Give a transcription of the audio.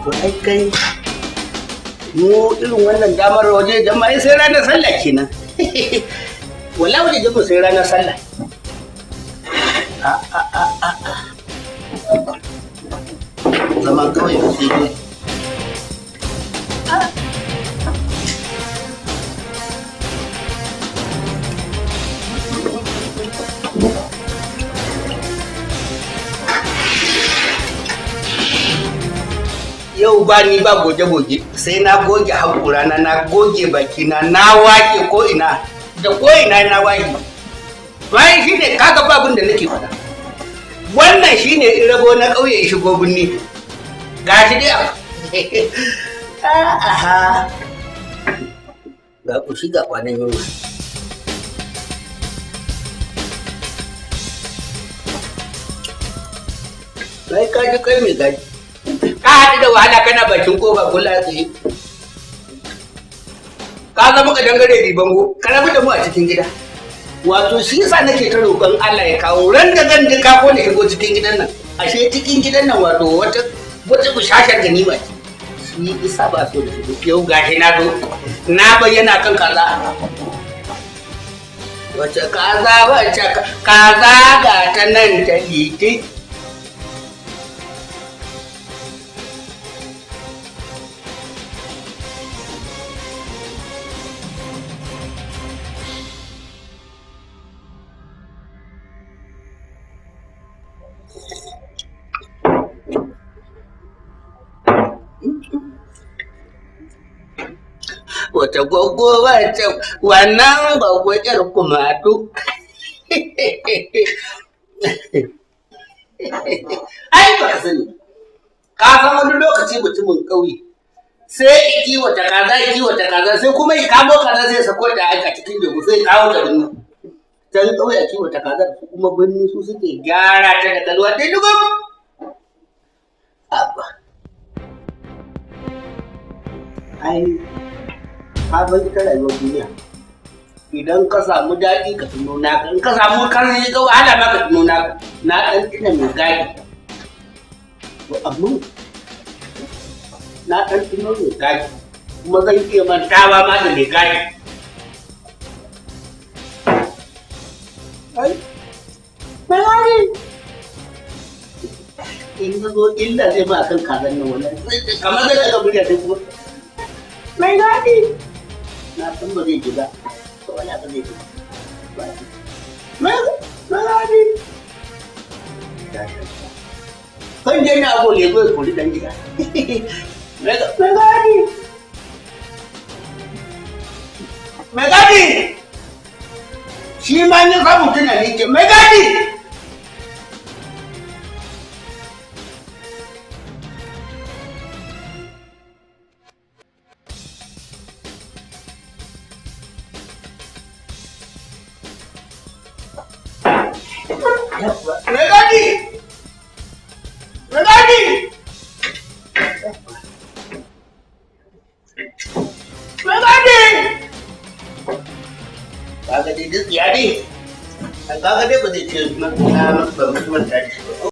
To ai kai mu irin wannan damar waje jama'a sai ranar sallah kenan. Wala waje jama'a sai ranar sallah. A a a a a. Zaman kawai da sai dai. Yau ba ni ba goge-goge, sai na goge haƙurana, na goge bakina, na wake ko ina da ko ina na wake. Bayan shi ne kaga babun da nake faɗa. Wannan shi ne rabo na ƙauye shigo birni. Ga shi dai. Aha. Ga ƙushi ga kwanan yunwa. Kai ka ji kai mai gaji. Ka haɗu da wahala kana bakin ƙofa kula tsaye. Ka zama ka dangare bi bango, ka rabu da mu a cikin gida. Wato shi yasa nake ta roƙon Allah ya kawo ran da zan ji ka ko na shigo cikin gidan nan. Ashe cikin gidan nan wato wata bushashar ganima ce. Shi isa ba so da shigo. Yau gashi na zo na bayyana kan kaza. Wace kaza, wace kaza ga ta nan ta liti. Wata gwaggo wata wannan gwaggo ƴar kumatu. Ai ba ka sani. Ka san wani lokaci mutumin ƙauye sai ya kiwata kaza, ya kiwata kaza, sai kuma ya kamo kaza, sai ya sako ta a cikin lemu, sai ya kawo ta birni. Can ƙauye a kiwata kaza, su kuma birni su suke gyara ta da kalwa dai dugum. Abba. Ai ka san ita rayuwar duniya. Idan ka samu daɗi ka tuno naka, in ka samu karni ga wahala ma ka tuno naka. Na ɗan tuna mai gadi. To amma na ɗan tuno mai gadi, kuma zan iya mantawa ma da mai gadi. Ai, mai gadi! In ya zo illa zai ma akan kazan nan wallahi. Kamar zai ɗaga murya sai kuma. Mai gadi! Na san ba zai ji ba. Wala ba zai ji ba. Mai gadi! Kan je na abu ya zo ya kori ɗan gida. Mai gadi! Mai gadi! Shi ma ni samu tunani ke mai gadi! Mai gadi! Mai gadi! Mai gadi! Kaga dai duk ya dai. Kaga dai ba zai ce na ba mutuwar tashi ba.